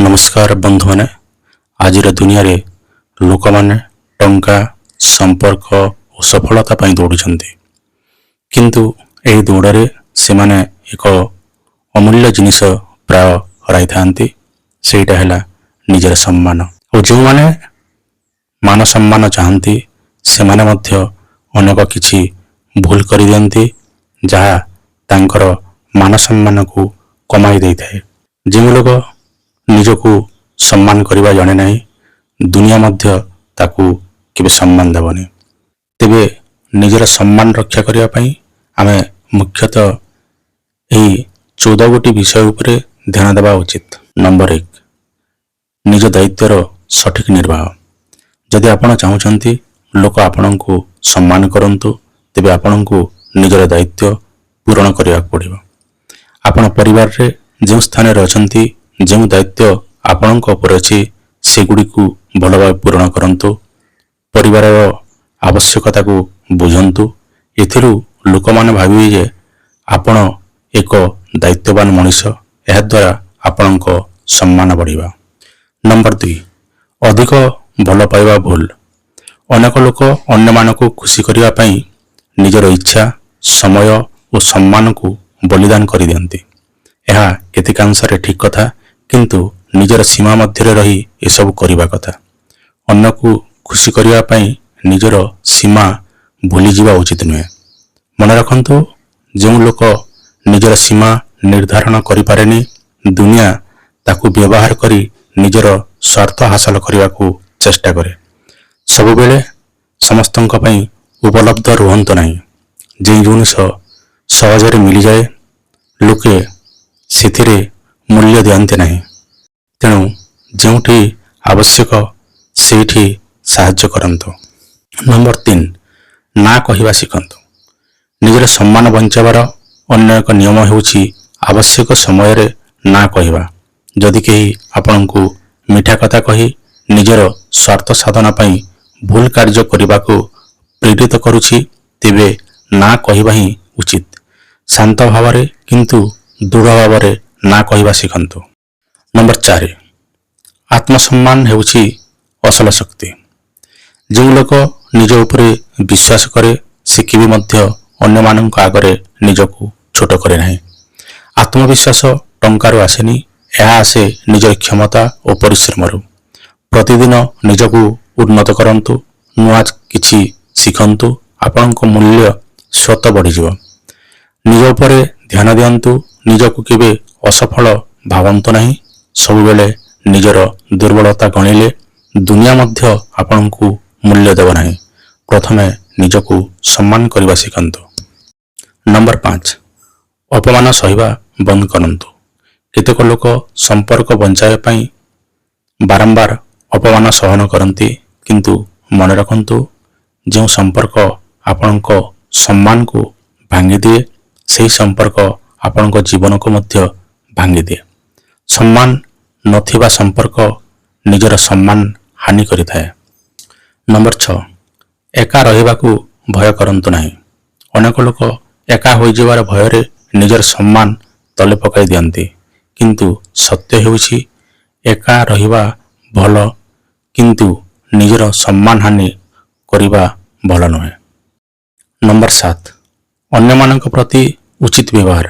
ନମସ୍କାର ବନ୍ଧୁମାନେ। ଆଜିର ଦୁନିଆରେ ଲୋକମାନେ ଟଙ୍କା, ସମ୍ପର୍କ ଓ ସଫଳତା ପାଇଁ ଦୌଡ଼ୁଛନ୍ତି। କିନ୍ତୁ ଏହି ଦୌଡ଼ରେ ସେମାନେ ଏକ ଅମୂଲ୍ୟ ଜିନିଷ ପ୍ରାୟ ହରାଇଥାନ୍ତି। ସେଇଟା ହେଲା ନିଜର ସମ୍ମାନ। ଓ ଯେଉଁମାନେ ମାନ ସମ୍ମାନ ଚାହାନ୍ତି, ସେମାନେ ମଧ୍ୟ ଅନେକ କିଛି ଭୁଲ କରିଦିଅନ୍ତି, ଯାହା ତାଙ୍କର ମାନ ସମ୍ମାନକୁ କମାଇ ଦେଇଥାଏ। ଯେଉଁ ଲୋକ ନିଜକୁ ସମ୍ମାନ କରିବା ଜାଣେ ନାହିଁ, ଦୁନିଆ ମଧ୍ୟ ତାକୁ କେବେ ସମ୍ମାନ ଦେବନି। ତେବେ ନିଜର ସମ୍ମାନ ରକ୍ଷା କରିବା ପାଇଁ ଆମେ ମୁଖ୍ୟତଃ ଏହି 14 ଗୋଟି ବିଷୟ ଉପରେ ଧ୍ୟାନ ଦେବା ଉଚିତ। ନମ୍ବର 1, ନିଜ ଦାୟିତ୍ୱର ସଠିକ ନିର୍ବାହ। ଯଦି ଆପଣ ଚାହୁଁଛନ୍ତି ଲୋକ ଆପଣଙ୍କୁ ସମ୍ମାନ କରନ୍ତୁ, ତେବେ ଆପଣଙ୍କୁ ନିଜର ଦାୟିତ୍ୱ ପୂରଣ କରିବାକୁ ପଡ଼ିବ। ଆପଣ ପରିବାରରେ ଯେଉଁ ସ୍ଥାନରେ ଅଛନ୍ତି, ଯେଉଁ ଦାୟିତ୍ୱ ଆପଣଙ୍କ ଉପରେ ଅଛି, ସେଗୁଡ଼ିକୁ ଭଲ ଭାବେ ପୂରଣ କରନ୍ତୁ। ପରିବାରର ଆବଶ୍ୟକତାକୁ ବୁଝନ୍ତୁ। ଏଥିରୁ ଲୋକମାନେ ଭାବିବେ ଯେ ଆପଣ ଏକ ଦାୟିତ୍ୱବାନ ମଣିଷ। ଏହାଦ୍ୱାରା ଆପଣଙ୍କ ସମ୍ମାନ ବଢ଼ିବ। ନମ୍ବର 2, ଅଧିକ ଭଲ ପାଇବା ଭୁଲ। ଅନେକ ଲୋକ ଅନ୍ୟମାନଙ୍କୁ ଖୁସି କରିବା ପାଇଁ ନିଜର ଇଚ୍ଛା, ସମୟ ଓ ସମ୍ମାନକୁ ବଳିଦାନ କରିଦିଅନ୍ତି। ଏହା କେତେକାଂଶରେ ଠିକ୍ କଥା, କିନ୍ତୁ ନିଜର ସୀମା ମଧ୍ୟରେ ରହି ଏସବୁ କରିବା କଥା। ଅନ୍ୟକୁ ଖୁସି କରିବା ପାଇଁ ନିଜର ସୀମା ଭୁଲିଯିବା ଉଚିତ ନୁହେଁ। ମନେ ରଖନ୍ତୁ, ଯେଉଁ ଲୋକ ନିଜର ସୀମା ନିର୍ଦ୍ଧାରଣ କରିପାରେନି, ଦୁନିଆ ତାକୁ ବ୍ୟବହାର କରି ନିଜର ସ୍ୱାର୍ଥ ହାସଲ କରିବାକୁ ଚେଷ୍ଟା କରେ। ସବୁବେଳେ ସମସ୍ତଙ୍କ ପାଇଁ ଉପଲବ୍ଧ ରୁହନ୍ତୁ ନାହିଁ। ଯେଉଁ ଜିନିଷ ସହଜରେ ମିଳିଯାଏ, ଲୋକେ ସେଥିରେ ମୂଲ୍ୟ ଦିଅନ୍ତି ନାହିଁ। ତେଣୁ ଯେଉଁଠି ଆବଶ୍ୟକ, ସେଇଠି ସାହାଯ୍ୟ କରନ୍ତୁ। ନମ୍ବର 3, ନା କହିବା ଶିଖନ୍ତୁ। ନିଜର ସମ୍ମାନ ବଞ୍ଚାଇବାର ଅନ୍ୟ ଏକ ନିୟମ ହେଉଛି ଆବଶ୍ୟକ ସମୟରେ ନା କହିବା। ଯଦି କେହି ଆପଣଙ୍କୁ ମିଠା କଥା କହି ନିଜର ସ୍ୱାର୍ଥ ସାଧନ ପାଇଁ ଭୁଲ କାର୍ଯ୍ୟ କରିବାକୁ ପ୍ରେରିତ କରୁଛି, ତେବେ ନା କହିବା ହିଁ ଉଚିତ। ଶାନ୍ତ ଭାବରେ କିନ୍ତୁ ଦୃଢ଼ ଭାବରେ ନା କହିବା ଶିଖନ୍ତୁ। ନମ୍ବର 4, ଆତ୍ମସମ୍ମାନ ହେଉଛି ଅସଲ ଶକ୍ତି। ଯେଉଁ ଲୋକ ନିଜ ଉପରେ ବିଶ୍ୱାସ କରେ, ସେ କେବେ ମଧ୍ୟ ଅନ୍ୟମାନଙ୍କ ଆଗରେ ନିଜକୁ ଛୋଟ କରେ ନାହିଁ। ଆତ୍ମବିଶ୍ୱାସ ଟଙ୍କାରୁ ଆସେନି, ଏହା ଆସେ ନିଜର କ୍ଷମତା ଓ ପରିଶ୍ରମରୁ। ପ୍ରତିଦିନ ନିଜକୁ ଉନ୍ନତ କରନ୍ତୁ, ନୂଆ କିଛି ଶିଖନ୍ତୁ, ଆପଣଙ୍କ ମୂଲ୍ୟ ସ୍ୱତଃ ବଢ଼ିଯିବ। ନିଜ ଉପରେ ଧ୍ୟାନ ଦିଅନ୍ତୁ। ନିଜକୁ କେବେ ଅସଫଳ ଭାବନ୍ତୁ ନାହିଁ। ସବୁବେଳେ ନିଜର ଦୁର୍ବଳତା ଗଣିଲେ ଦୁନିଆ ମଧ୍ୟ ଆପଣଙ୍କୁ ମୂଲ୍ୟ ଦେବ ନାହିଁ। ପ୍ରଥମେ ନିଜକୁ ସମ୍ମାନ କରିବା ଶିଖନ୍ତୁ। ନମ୍ବର 5, ଅପମାନ ସହିବା ବନ୍ଦ କରନ୍ତୁ। କେତେକ ଲୋକ ସମ୍ପର୍କ ବଞ୍ଚାଇବା ପାଇଁ ବାରମ୍ବାର ଅପମାନ ସହନ କରନ୍ତି। କିନ୍ତୁ ମନେ ରଖନ୍ତୁ, ଯେଉଁ ସମ୍ପର୍କ ଆପଣଙ୍କ ସମ୍ମାନକୁ ଭାଙ୍ଗିଦିଏ, ସେହି ସମ୍ପର୍କ ଆପଣଙ୍କ ଜୀବନକୁ ମଧ୍ୟ ଭାଙ୍ଗିଦିଏ। ସମ୍ମାନ ନଥିବା ସମ୍ପର୍କ ନିଜର ସମ୍ମାନ ହାନି କରିଥାଏ। ନମ୍ବର 6, ଏକା ରହିବାକୁ ଭୟ କରନ୍ତୁ ନାହିଁ। ଅନେକ ଲୋକ ଏକା ହୋଇଯିବାର ଭୟରେ ନିଜର ସମ୍ମାନ ତଳେ ପକାଇ ଦିଅନ୍ତି। କିନ୍ତୁ ସତ୍ୟ ହେଉଛି, ଏକା ରହିବା ଭଲ, କିନ୍ତୁ ନିଜର ସମ୍ମାନ ହାନି କରିବା ଭଲ ନୁହେଁ। ନମ୍ବର 7, ଅନ୍ୟମାନଙ୍କ ପ୍ରତି ଉଚିତ ବ୍ୟବହାର।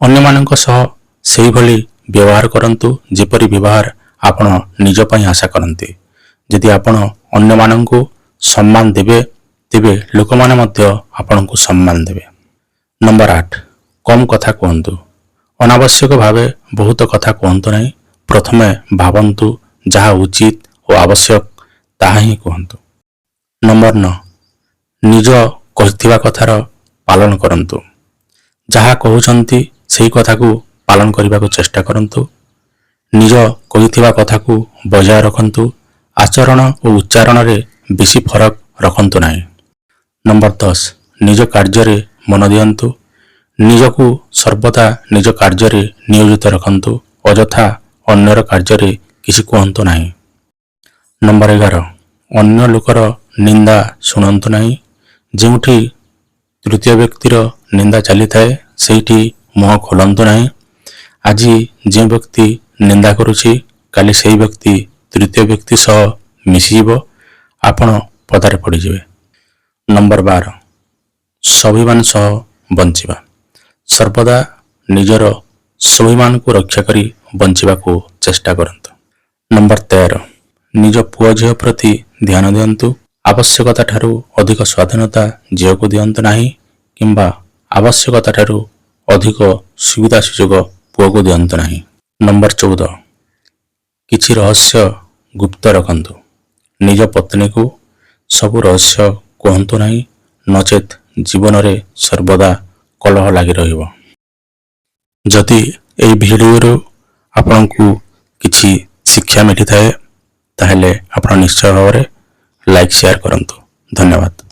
ଅନ୍ୟମାନଙ୍କ ସହ ସେହିଭଳି ବ୍ୟବହାର କରନ୍ତୁ, ଯେପରି ବ୍ୟବହାର ଆପଣ ନିଜ ପାଇଁ ଆଶା କରନ୍ତି। ଯଦି ଆପଣ ଅନ୍ୟମାନଙ୍କୁ ସମ୍ମାନ ଦେବେ, ତେବେ ଲୋକମାନେ ମଧ୍ୟ ଆପଣଙ୍କୁ ସମ୍ମାନ ଦେବେ। ନମ୍ବର 8, କମ୍ କଥା କୁହନ୍ତୁ। ଅନାବଶ୍ୟକ ଭାବେ ବହୁତ କଥା କୁହନ୍ତୁ ନାହିଁ। ପ୍ରଥମେ ଭାବନ୍ତୁ, ଯାହା ଉଚିତ ଓ ଆବଶ୍ୟକ ତାହା ହିଁ କୁହନ୍ତୁ। ନମ୍ବର 9, ନିଜ କହିଥିବା କଥାର ପାଳନ କରନ୍ତୁ। ଯାହା କହୁଛନ୍ତି, ସେହି କଥାକୁ ପାଳନ କରିବାକୁ ଚେଷ୍ଟା କରନ୍ତୁ। ନିଜ କହିଥିବା କଥାକୁ ବଜାୟ ରଖନ୍ତୁ। ଆଚରଣ ଓ ଉଚ୍ଚାରଣରେ ବେଶୀ ଫରକ ରଖନ୍ତୁ ନାହିଁ। ନମ୍ବର 10, ନିଜ କାର୍ଯ୍ୟରେ ମନ ଦିଅନ୍ତୁ। ନିଜକୁ ସର୍ବଦା ନିଜ କାର୍ଯ୍ୟରେ ନିୟୋଜିତ ରଖନ୍ତୁ। ଅଯଥା ଅନ୍ୟର କାର୍ଯ୍ୟରେ କିଛି କୁହନ୍ତୁ ନାହିଁ। ନମ୍ବର 11, ଅନ୍ୟ ଲୋକର ନିନ୍ଦା ଶୁଣନ୍ତୁ ନାହିଁ। ଯେଉଁଠି ତୃତୀୟ ବ୍ୟକ୍ତିର ନିନ୍ଦା ଚାଲିଥାଏ, ସେଇଠି ମୁହଁ ଖୋଲନ୍ତୁ ନାହିଁ। ଆଜି ଯେଉଁ ବ୍ୟକ୍ତି ନିନ୍ଦା କରୁଛି, କାଲି ସେଇ ବ୍ୟକ୍ତି ତୃତୀୟ ବ୍ୟକ୍ତି ସହ ମିଶିଯିବ, ଆପଣ ପଦାରେ ପଡ଼ିଯିବେ। ନମ୍ବର 12, ସ୍ୱାଭିମାନ ସହ ବଞ୍ଚିବା। ସର୍ବଦା ନିଜର ସ୍ୱାଭିମାନକୁ ରକ୍ଷା କରି ବଞ୍ଚିବାକୁ ଚେଷ୍ଟା କରନ୍ତୁ। ନମ୍ବର 13, ନିଜ ପୁଅ ଝିଅ ପ୍ରତି ଧ୍ୟାନ ଦିଅନ୍ତୁ। ଆବଶ୍ୟକତା ଠାରୁ ଅଧିକ ସ୍ୱାଧୀନତା ଝିଅକୁ ଦିଅନ୍ତୁ ନାହିଁ କିମ୍ବା ଆବଶ୍ୟକତା ଠାରୁ ଅଧିକ ସୁବିଧା ସୁଯୋଗ ପୁଅକୁ ଦିଅନ୍ତୁ ନାହିଁ। ନମ୍ବର 14, କିଛି ରହସ୍ୟ ଗୁପ୍ତ ରଖନ୍ତୁ। ନିଜ ପତ୍ନୀକୁ ସବୁ ରହସ୍ୟ କୁହନ୍ତୁ ନାହିଁ, ନଚେତ୍ ଜୀବନରେ ସର୍ବଦା କଲହ ଲାଗି ରହିବ। ଯଦି ଏହି ଭିଡ଼ିଓରୁ ଆପଣଙ୍କୁ କିଛି ଶିକ୍ଷା ମିଳିଥାଏ, ତାହେଲେ ଆପଣ ନିଶ୍ଚୟ ଭାବରେ ଲାଇକ୍, ସେୟାର କରନ୍ତୁ। ଧନ୍ୟବାଦ।